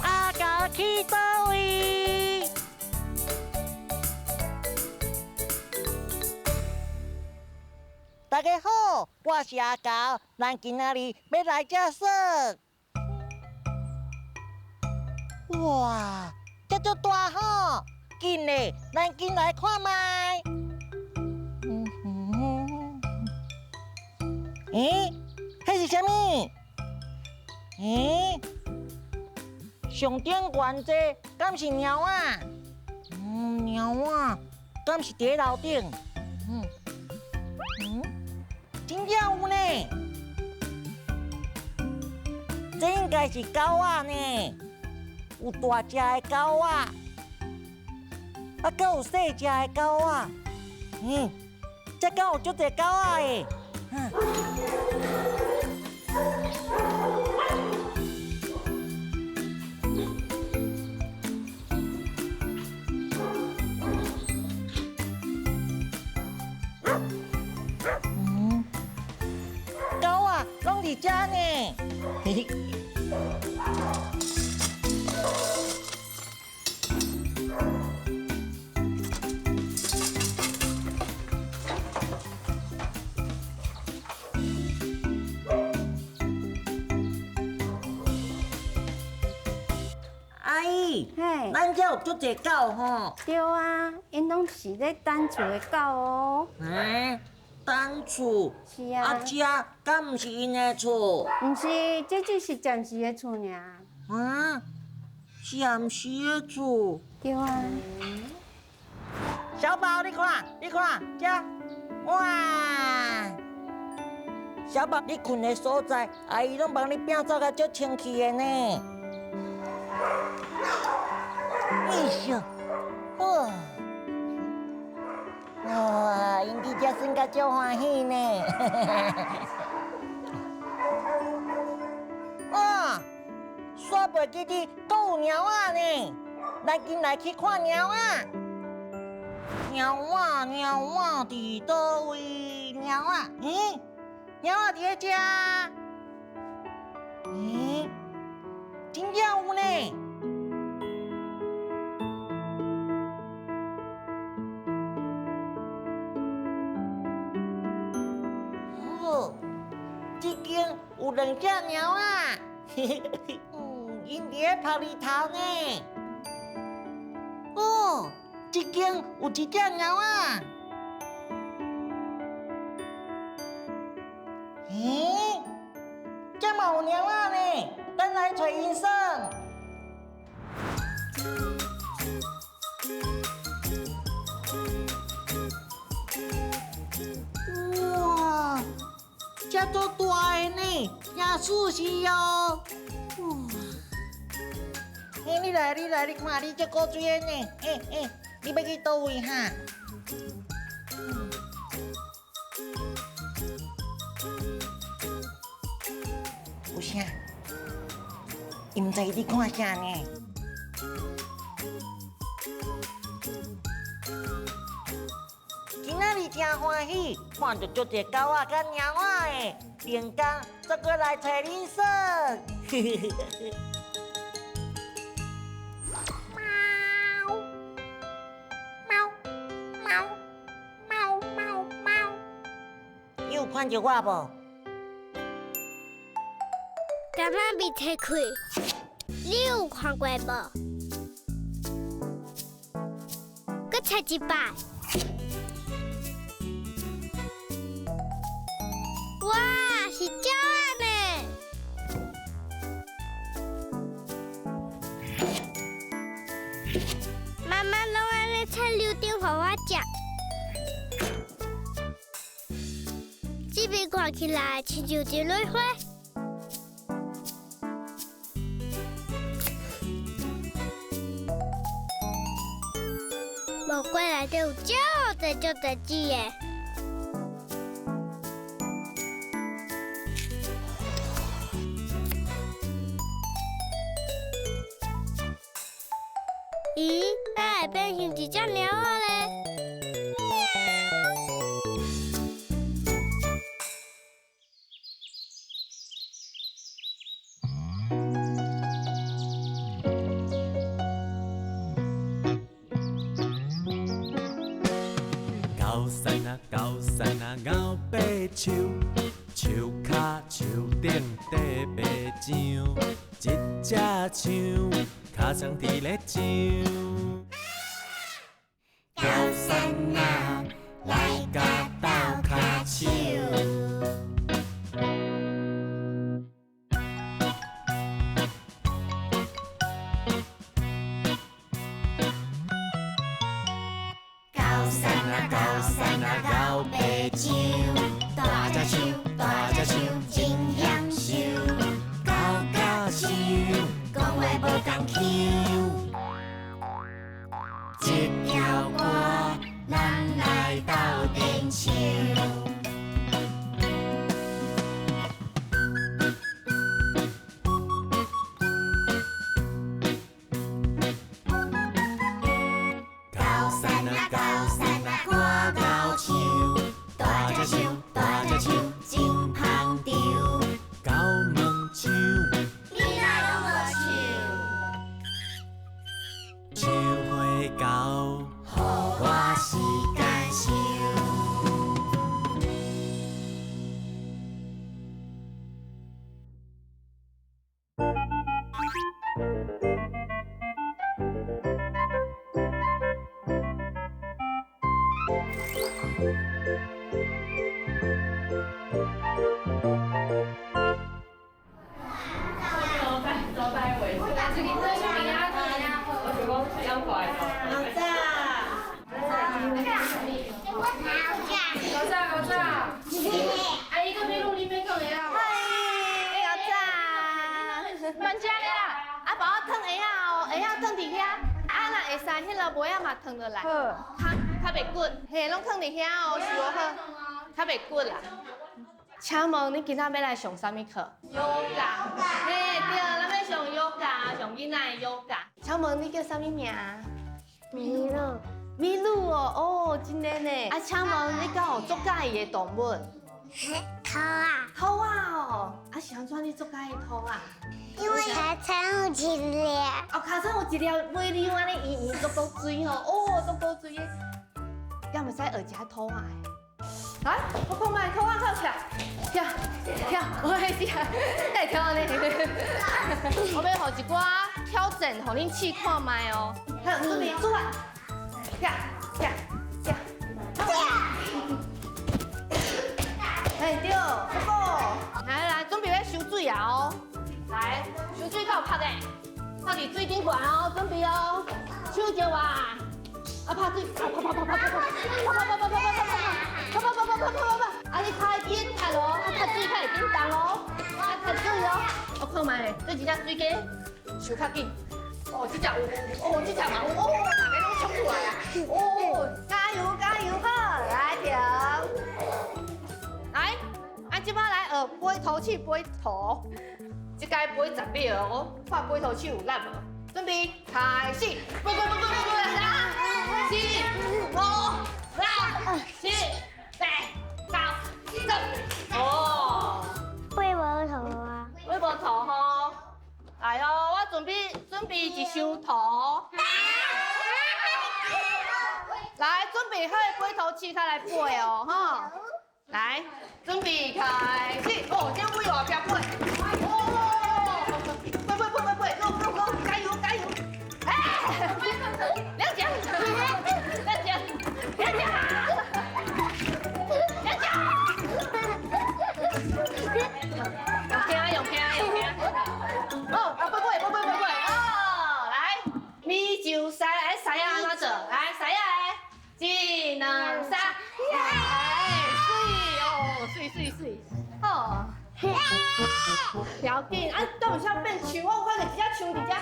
阿狗去佗位？大家好，我是阿狗，咱今仔日欲來遮耍。哇，遮足大吼！緊嘞，咱緊來看覓。欸，彼是啥物？欸，上頂懸這敢是貓仔？嗯，貓仔，敢是佇咧樓頂？嗯嗯，真正有呢。這應該是狗仔呢，有大隻的狗仔，啊，閣有細隻的狗仔。嗯，這敢有足濟狗仔的？嗯，狗仔攏佇遮呢。嘿嘿。阿姨，嘿，咱遮有足濟狗吼。對啊，𪜶攏是咧等厝的狗哦。欸，等厝？是啊。啊，這敢毋是𪜶的厝？毋是，這只是暫時的厝爾。啊，暫時的厝。對啊。小寶，你看，你看，這，哇！小寶，你睏的所在，阿姨攏幫你摒掃甲足清氣的呢。哎呦，哇！哇，𪜶佇遮耍甲足歡喜呢。哇，煞袂記得閣有貓仔呢，咱緊來去看貓仔。貓仔，貓仔佇佗位？貓仔，咦？貓仔佇咧遮？咦？真正有呢！哦，這間有兩隻貓仔，𪜶佇咧曝日頭呢。哦，這間有一隻貓仔。咦？這嘛有貓仔呢，咱來揣𪜶耍。哇，這足大的呢，真舒適哦。哇，欸，你來，你來，你看你這古錐的呢，欸欸，你欲去佗位哈？有啥？伊毋知伊佇看啥呢？今仔日真歡喜，看著足濟狗仔佮貓仔的，連工煞閣來揣恁耍。貓貓貓貓貓貓，你有看著我無？柑仔未切開，你有看過無？閣切一擺。哇，是鳥仔呢！媽媽攏按呢切柳丁予我食。這邊閣看起來親像一蕊花。魔鬼內底有足濟足濟籽的。咦，哪會變成一隻貓仔咧？高山啊，高山啊，𠢕爬树，树跤树顶缀白掌，一只树，尻川伫咧长。高山啊，来甲斗跤手。高山啊，高山啊，𠢕爬树，大只树，大只树，真享受。高甲树，讲话无仝腔。这条歌，咱来斗阵唱。高山啊，高山啊，我𠢕树，大只树，大只树，真芳长。高问树，你哪拢无树？树花高，予我时间想。慢食咧啦，啊，帮我烫鞋仔哦，鞋仔烫伫遐，啊，若会使，彼个袜仔嘛烫落来，较较袂骨，嘿，攏囥伫遐哦，是无好，较袂骨啦。請問你今仔欲來上啥物課？Yoga。嘿，對，咱欲上 yoga，上囡仔的 yoga。請問你叫啥物名？麋鹿。麋鹿哦，哦，真的呢。啊，請問你敢有足佮意的動物？兔仔。兔仔哦，啊是按怎你足佮意兔仔？因為尻川有一粒。哦，尻川有一粒尾溜按呢圓圓足古錐吼，哦，足古錐的。敢會使學一下兔仔的？來，我看覓兔仔跳起來，跳跳，我來試下，會跳按呢？我欲予一寡挑戰，予恁試看覓哦。好，準備出來，跳跳跳跳。哎對，好。來來，準備欲收水啊哦。來，收水敢有拍的？拍佇水頂懸哦，準備哦，手招啊！啊拍水，啊拍拍拍拍拍拍，拍拍拍拍拍拍拍，拍拍拍拍拍拍拍，啊你較緊拍哦，啊拍水較會緊動哦，啊拍水哦，我看覓，這一隻水雞收較緊，哦這隻有，哦這隻嘛有，哦大家攏衝出來啊，哦加油加油好，來停，來，啊這擺來學飛頭鼠飛頭。這擺飛10秒哦，看飛頭鼠有力無？準備開始，飛飛飛飛飛飛，三、四、五、六、七、八、九、十。哦，飛無頭啊！飛無頭吼，來哦，我準備準備一張圖。來，準備好的飛頭鼠，較來飛哦，吼！來，準備開始。哦，這尾外壁飛。哦，飛飛飛飛飛，go go go，加油加油！哎，兩腳，兩腳，兩腳，兩腳。用聽用聽用聽。哦，啊飛飛飛飛飛飛，哦，來，美洲獅，哎，獅仔按怎做？來，獅仔的，一、兩、三，哎，媠哦，媠媠媠。不要緊，啊，敢有啥變樹？我有看著一隻樹佇遮，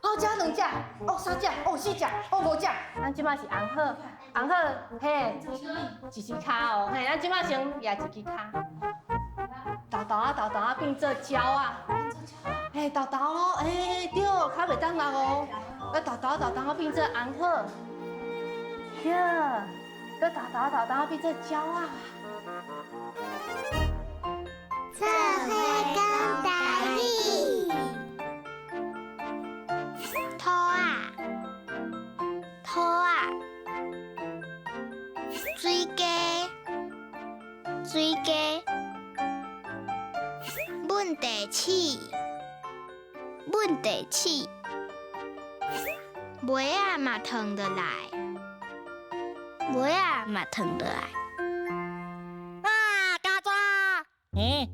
哦，這兩隻，哦，三隻，哦，四隻，哦，五隻。咱這擺是紅鶴，紅鶴，嘿，一支跤哦，嘿，咱這擺先舉一支跤，豆豆仔，豆豆仔變做鳥仔，嘿，豆豆咯，欸，對，跤袂當落哦，啊，豆豆豆豆仔變做紅鶴，對，閣豆豆豆豆仔變做鳥仔。做伙講台語，兔仔，兔仔，水雞，水雞，問題鼠，問題鼠，襪仔嘛褪落來，襪仔嘛褪落來。啊，虼蛇！欸，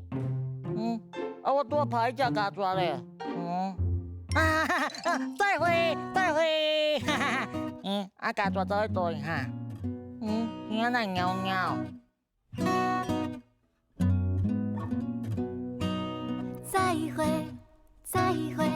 啊，我拄仔拍彼隻虼蛇咧。啊，再會，再會，哈哈。啊，虼蛇走去佗去哈？耳仔哪會貓貓？再會，再會。